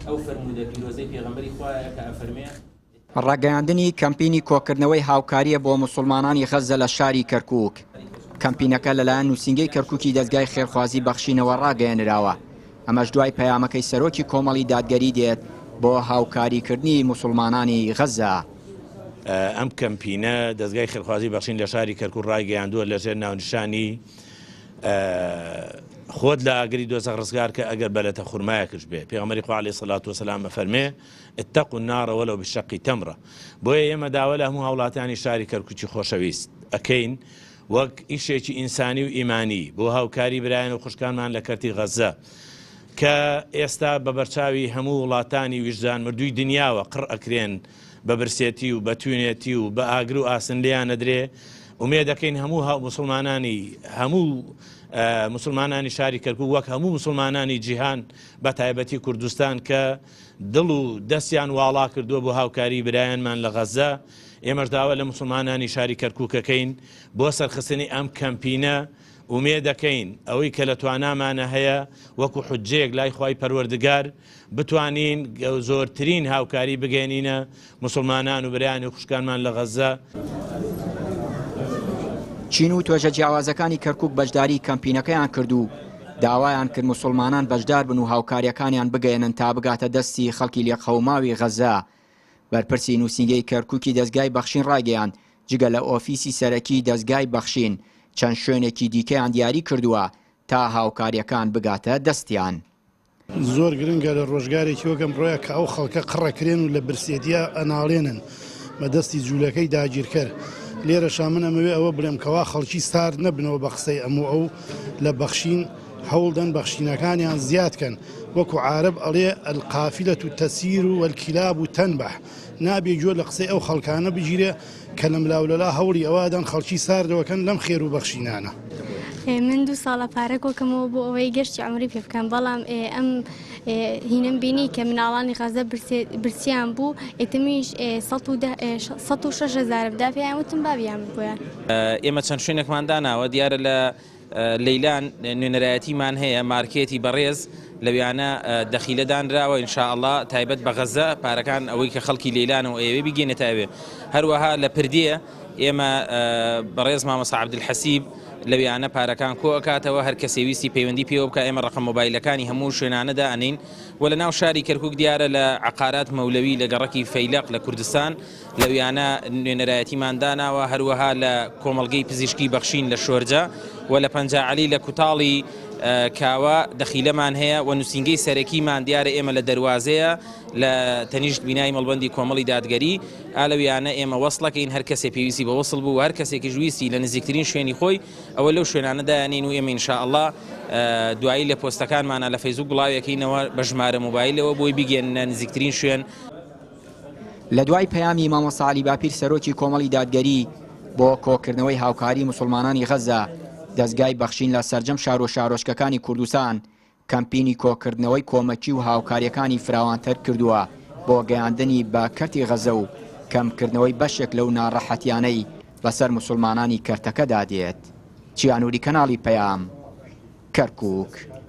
ئەو فەرموودە پیرۆزەی پێغەمبەری خوایە کە ئەفەرمێ. ڕاگەیاندنی کەمپینی کۆکردنەوەی هاوکارییە بۆ موسڵمانانی غەززە لە شاری کەرکووک. کەمپینەکە لەلایەن نووسینگەی کەرکووکی دەزگای خێرخوازی بەخشینەوە ڕاگەیەنراوە، ئەمەش دوای پەیامەکەی سەرۆکی کۆمەڵی دادگەری دێت بۆ هاوکاریکردنی موسڵمانانی غەززە. ئەم کەمپینە دەزگای خێرخوازی بەخشین لە شاری کەرکووک ڕایگەیاندووە لەژێر ناونیشانی خۆت لە ئاگری دۆزەخ ڕزگار کە ئەگەر بە لەتە خورمایەکش بێ. پێغەمبەری خوا علیە سڵات وسلام ئەفەرمێ اتقوا النار ولو بشق تمرە. بۆیە ئێمە داوا لە هەموو هاوڵاتیانی شاری کەرکوکی خۆشەویست ئەکەین وەک ئیشێکی ئینسانی و ئیمانی بۆ هاوکاری برایان و خوشکانمان لە کەرتی غەززە کە ئێستا بە بەرچاوی هەموو وڵاتانی ویژدان مردووی دنیاوە قڕ ئەکرێن بە برسێتی و بە توینێتی و بە ئاگر و ئاسن لێیان ئەدرێ، ئومێد ئەکەین هەموو هاو موسڵمانانی هەموو موسڵمانانی شاری کەرکوک وەک هەموو موسڵمانانی جیهان بە تایبەتی کوردستان کە دڵ و دەستیان واڵا کردووە بۆ هاوکاری برایانمان لە غەززە، ئێمەش داوا لە موسڵمانانی شاری کەرکوک ئەکەین بۆ سەرخستنی ئەم کەمپینە ئومێد ئەکەین ئەوەی کە لە توانامانە هەیە وەکو حوججەیەک لای خوای پەروەردگار بتوانین زۆرترین هاوکاری بگەیەنینە موسڵمانان و برایان و خوشکانمان لە غەززە. چین و توێژە جیاوازەکانی کەرکوک بەشداری کەمپینەکەیان کرد و داوایان کرد موسڵمانان بەشداربن و هاوکارییەکانیان بگەیەنن تا بگاتە دەستی خەڵکی لێقەوماوی غەززە. بەرپرسی نووسینگەی کەرکوکی دەزگای بەخشین ڕایگەیاند، جگە لە ئۆفیسی سەرەکی دەزگای بەخشین، چەند شوێنێکی دیکەیان دیاری کردووە تا هاوکارییەکان بگاتە دەستیان. زۆر گرنگە لە ڕۆژگارێکی وەک ئەمڕۆیا کە ئەو خەڵکە قڕەکرێن و لە برسێتیا ئەناڵێنن بە دەستی جوولەکەی داگیرکەر. لێرەشا من ئەمەوێ ئەوە بڵێم کەوا خەڵکی سارد نەبنەوە بە قسەی ئەم و ئەو لە بەخشین هەوڵدەن بەخشینەکانیان زیاد کەن وەکو عارەب ئەڵێ القافلە تسیر والکلاب تنبح نابێ گوێ لە قسەی ئەو خەڵکانە بگیرێ کە لەملاولەلا هەوڵی ئەوە ئەدەن خەڵکی ساردەوە کەن لەم خێر و بەخشینانە. من دوو ساڵە پارە کۆکەمەوە بۆ ئەوەی گەشتی عەمری پێ بکەم بەڵام ئەم هینەم بینی کە مناڵانی غەزە برسیان بوو ئیتمیش 106 هەزارم دا پێیان وتم با بیان بۆیان. ئێمە چەند شوێنێکمان داناوە دیارە لە لەیلان نوێنەرایەتیمان هەیە مارکێتی بەڕێز لەویانە دەخیلە دانراوە ان شاء اللە تایبەت بە غەزە پارەکان ئەوەی کە خەڵکی لەیلانەوە ئەیەوێ بیگەینێتە ئەوێ هەروەها لە پردێ ئێمە بەڕێز مامۆستا عەبدولحەسیب لەویانە پارەکان کۆ ئەکاتەوە هەر کەسێ ویستی پەیوەندی پێوە بکە ئێمە ڕقم مۆبایلەکانی هەموو شوێنانە دائەنین و لە ناو شاری کەرکک دیارە لە عقارات مەولەوی لە گەڕەکی فەیلەق لە کوردستان لەویانە نوێنەرایەتیمان داناوە، هەروەها لە کۆمەڵگەی پزیشکی بەخشین لە شۆرجە و لە پەنجا عەلی لە کوتاڵی کاوە دەخیلەمان هەیە و نووسینگەی سەرەکیمان دیارە ئێمە لە دەروازەیە لە تەنیشت بینای مەڵبەندی کۆمەڵی دادگەری ئالەویانە ئێمە وەسڵەکەین هەر کەسێ پێویستی بە وەسڵ بوو و هەر کەسێکیش ویستی لە نزیکترین شوێنی خۆی ئەوە لەو شوێنانە دایانین و ئێمە ان شاء اللە دوایی لە پۆستەکانمانە لە فەیسبوک بڵاویەکەینەوە بە ژمارە مۆبایلەوە بۆی بیگەننە نزیکترین شوێن. لە دوای پەیامی مامۆستا عەلی باپیر سەرۆکی کۆمەڵی دادگەری بۆ کۆکردنەوەی هاوکاری موسڵمانانی غەززە، دەزگای بەخشین لە سەرجەم شارو شارۆچکەکانی کوردستان کەمپینی کۆکردنەوەی کۆمەکی و هاوکارییەکانی فراوانتر کردووە بۆ گەیاندنی بە کەرتی غەززە و کەمکردنەوەی بەشێک لەو ناڕەحەتیانەی بەسەر موسڵمانانی کەرتەکەدا دێت. چیا نوری کەناڵی پەیام، کەرکوک.